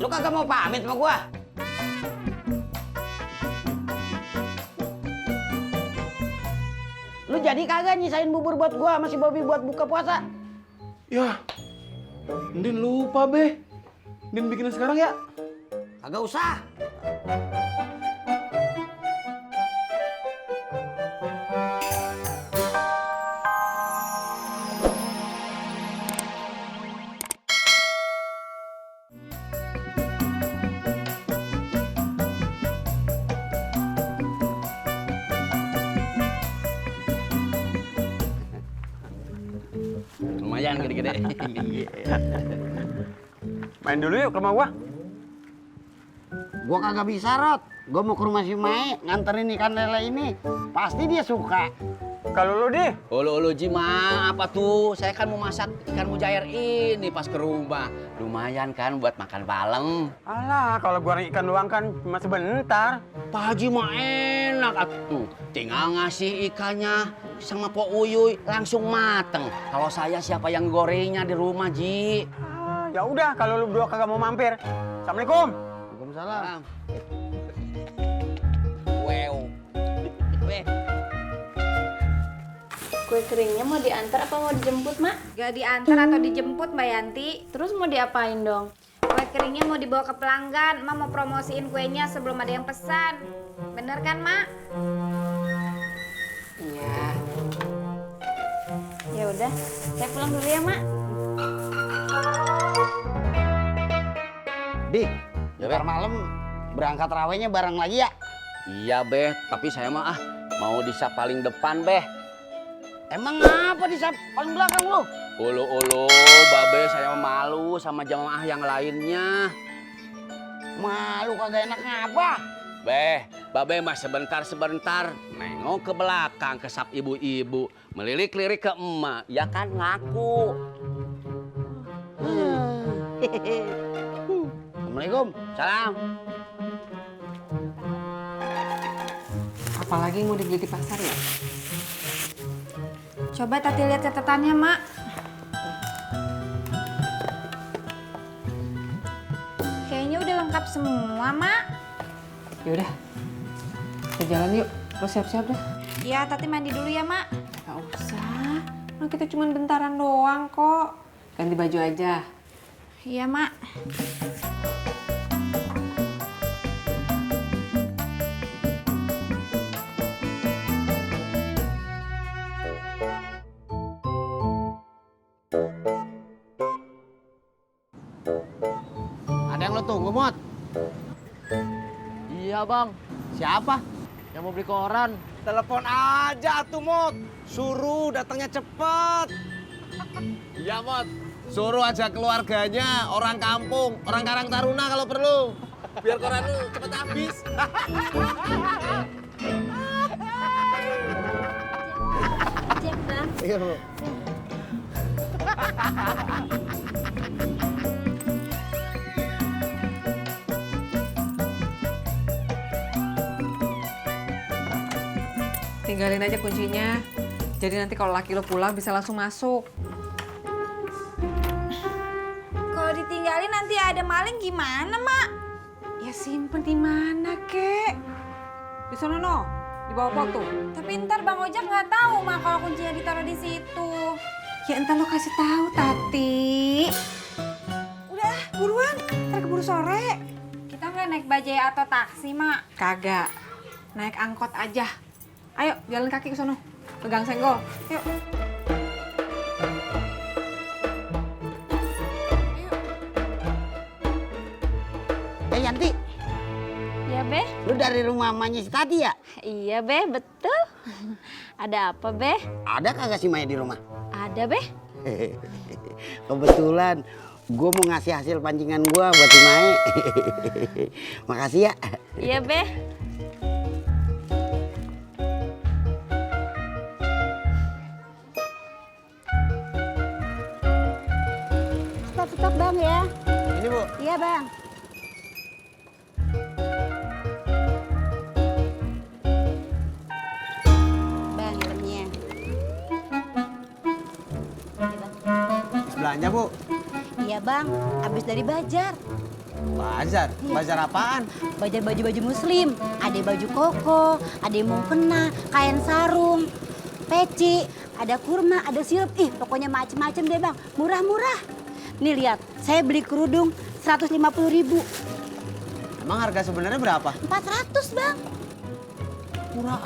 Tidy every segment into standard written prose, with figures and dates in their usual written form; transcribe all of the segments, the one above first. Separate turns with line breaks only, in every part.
Lu kagak mau pamit sama gua? Lu jadi kagak nyisain bubur buat gua sama si Bobby buat buka puasa?
Ya, Ndin lupa be. Ndin bikin sekarang ya?
Kagak usah.
Lumayan gede-gede.
Main dulu yuk ke rumah gua.
Gua kagak bisa, Rot. Gua mau ke rumah si Mae nganterin ikan lele ini. Pasti dia suka.
Kalau lu deh,
Ulu Jima, apa tuh? Saya kan mau masak ikan mujair ini pas ke rumah. Lumayan kan buat makan malam.
alah kalau goreng ikan doang kan cuma sebentar.
Pak Haji mah enak atuh. Tinggal ngasih ikannya sama Po Uyuy langsung mateng. Kalau saya siapa yang gorengnya di rumah, Ji?
Ah, ya udah kalau lu berdua kagak mau mampir. Assalamualaikum.
Waalaikumsalam.
Wow. Weh.
Kue keringnya mau diantar apa mau dijemput, Mak?
Gak diantar atau dijemput, Mbak Yanti.
Terus mau diapain dong?
Kue keringnya mau dibawa ke pelanggan. Mak mau promosiin kuenya sebelum ada yang pesan. Bener kan, Mak?
Iya. Ya udah, saya pulang dulu ya, Mak.
Di,
Ya,
ntar
Be.
malam berangkat rawehnya bareng lagi ya?
Iya, Beh. Tapi saya mah mau di sap paling depan, Beh.
Emang apa di paling belakang lu?
Ulu, Babe saya malu sama jamaah yang lainnya.
Malu kagak enak ngapa?
Beh, Babe mah sebentar-sebentar nengok ke belakang ke sap ibu-ibu, melirik-lirik ke emak, ya kan ngaku.
Assalamualaikum.
Salam.
Apalagi mau dibeli di pasar ya?
Coba Tati lihat catatannya, Mak. Kayaknya udah lengkap semua, Mak.
Yaudah, kita jalan yuk. Lo siap-siap dah.
Iya, Tati mandi dulu ya, Mak.
Gak usah, nah, kita cuma bentaran doang kok. Ganti baju aja.
Iya, Mak.
Ada yang lo tunggu, Mot?
Iya, Bang.
Siapa?
Yang mau beli koran.
Telepon aja tuh Mot, suruh datangnya cepet.
Iya, Mot.
Suruh aja keluarganya, orang kampung, orang Karang Taruna kalau perlu. Biar koran lu cepet habis.
Cek, Bang.
Iya, Bu.
Tinggalin aja kuncinya. Jadi nanti kalau laki lo pulang bisa langsung masuk.
Kalau ditinggalin nanti ada maling gimana, Mak?
Ya simpen di mana, Kek? Di sana no, di bawah pot tuh.
Tapi ntar Bang Ojak nggak tahu, Mak, kalau kuncinya ditaruh di situ.
Ya entar lo kasih tahu, Tati.
Udah, buruan. Ntar keburu sore. Kita nggak naik bajai atau taksi, Mak.
Kagak. Naik angkot aja. Ayo, jalan kaki ke sono. Pegang senggol. Yuk.
Yanti,
Ya, Beh?
lu dari rumah mamanya si Tati ya?
Iya, Beh, betul. Ada apa, Beh?
Ada kagak si Maya di rumah?
Ada, Beh.
Kebetulan gue mau ngasih hasil pancingan gue buat si Mae. Makasih ya.
Iya, Beh. Stop, Bang ya.
Ini Bu.
Iya, Bang. Bang, helmnya.
Belanja Bu.
Iya, Bang. Habis dari Bajar.
Bazar? Bazar apaan?
Bazar baju-baju muslim. Ada baju koko, ada mukena, kain sarung, peci, ada kurma, ada sirup. Ih, pokoknya macem-macem deh bang. Murah-murah. Nih lihat, saya beli kerudung 150.000.
Emang harga sebenarnya berapa?
400 bang.
Murah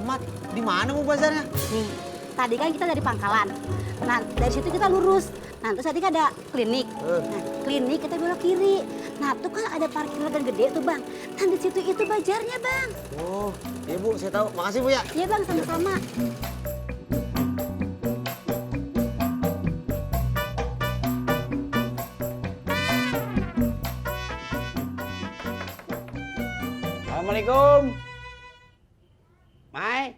amat. Di mana mau bazarnya?
Nih, tadi kan kita dari Pangkalan. Nah, dari situ kita lurus. Nah, terus tadi kan ada klinik. Nah, klinik kita belok kiri. Nah, tuh kan ada parkiran gede tuh, Bang. Nah, di situ itu bazarnya, Bang.
Oh, iya Bu, saya tahu. Makasih Bu ya.
Iya, Bang, sama-sama.
Assalamualaikum. Mai.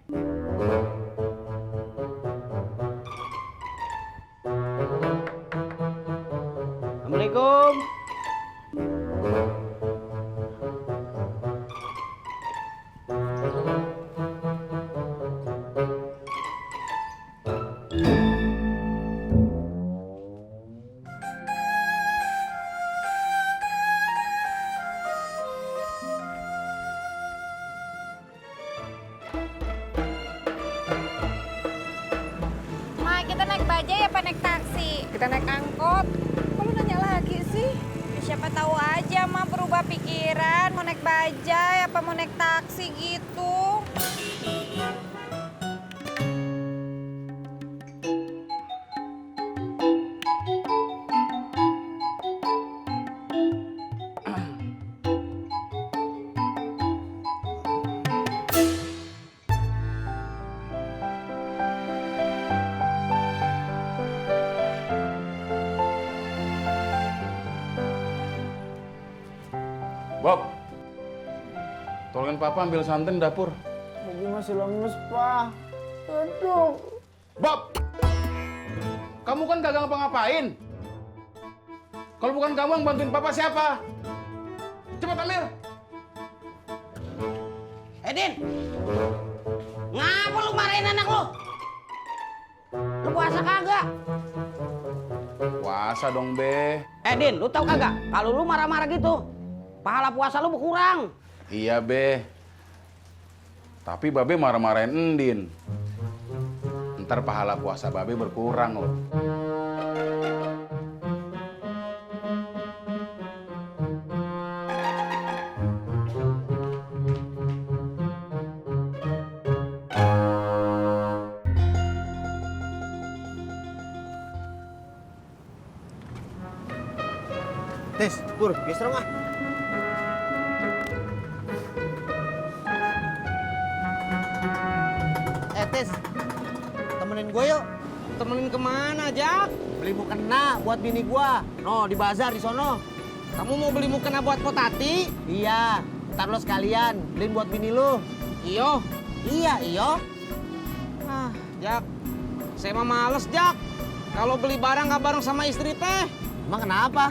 Assalamualaikum.
Ma, kita naik bajai apa naik taksi?
Kita naik angkot. Kok lu nanya lagi sih?
Ya, siapa tahu aja Ma berubah pikiran mau naik bajai apa mau naik taksi gitu.
Bob, tolongin Papa ambil santan dapur.
Bobi masih lemes, Pak. Aduh.
Bob, kamu kan kagak ngapa-ngapain. Kalau bukan kamu yang bantuin Papa siapa? Cepat ambil.
Din, ngapa lu marahin anak lu? Lu puasa kagak?
Puasa dong, Be.
Din, lu tahu kagak? Kalau lu marah-marah gitu, pahala puasa lu berkurang.
Iya, Be. Tapi Babe marah-marahin Endin. Ntar pahala puasa Babe berkurang loh.
Tis, Pur, geser dong ah. Tis, temenin gue yuk.
Temenin kemana, Jak?
Beli mukena buat bini gua. No, di bazar di sono.
Kamu mau beli mukena buat potati?
Iya, ntar lo sekalian beliin buat bini lo.
Iyo.
Iya, iyo.
Ah, Jak. Saya mah males, Jak. Kalau beli barang nggak bareng sama istri teh.
Emang kenapa?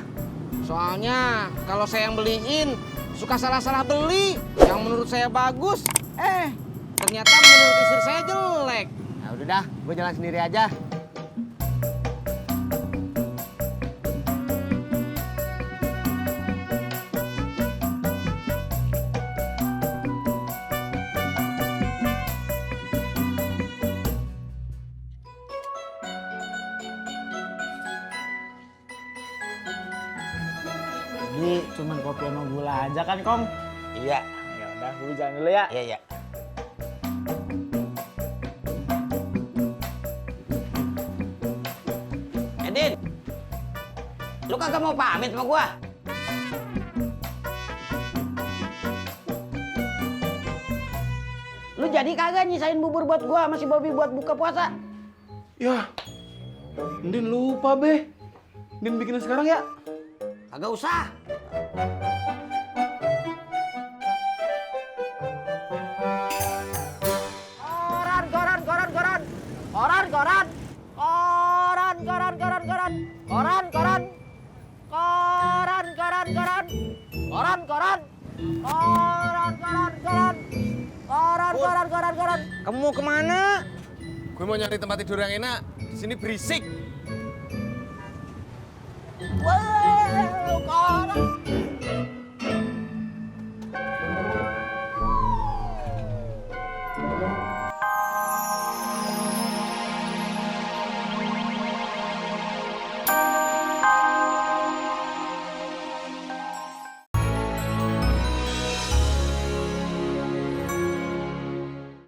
Soalnya kalau saya yang beliin suka salah-salah beli. Yang menurut saya bagus, ternyata menurut istri saya jelek.
Ya udah dah, gue jalan sendiri aja.
Ini cuma kopi sama gula aja kan, Kong?
Iya.
Ya udah, gue jalan dulu ya.
Iya, iya. Din, lu kagak mau pamit sama gua? Lu jadi kagak nyisain bubur buat gua sama si Bobby buat buka puasa?
Ya, Endin lupa, Be. Endin bikin sekarang ya.
Kagak usah. Koran. Kamu mau kemana?
Gue mau nyari tempat tidur yang enak. Di sini berisik.
Wow, koran.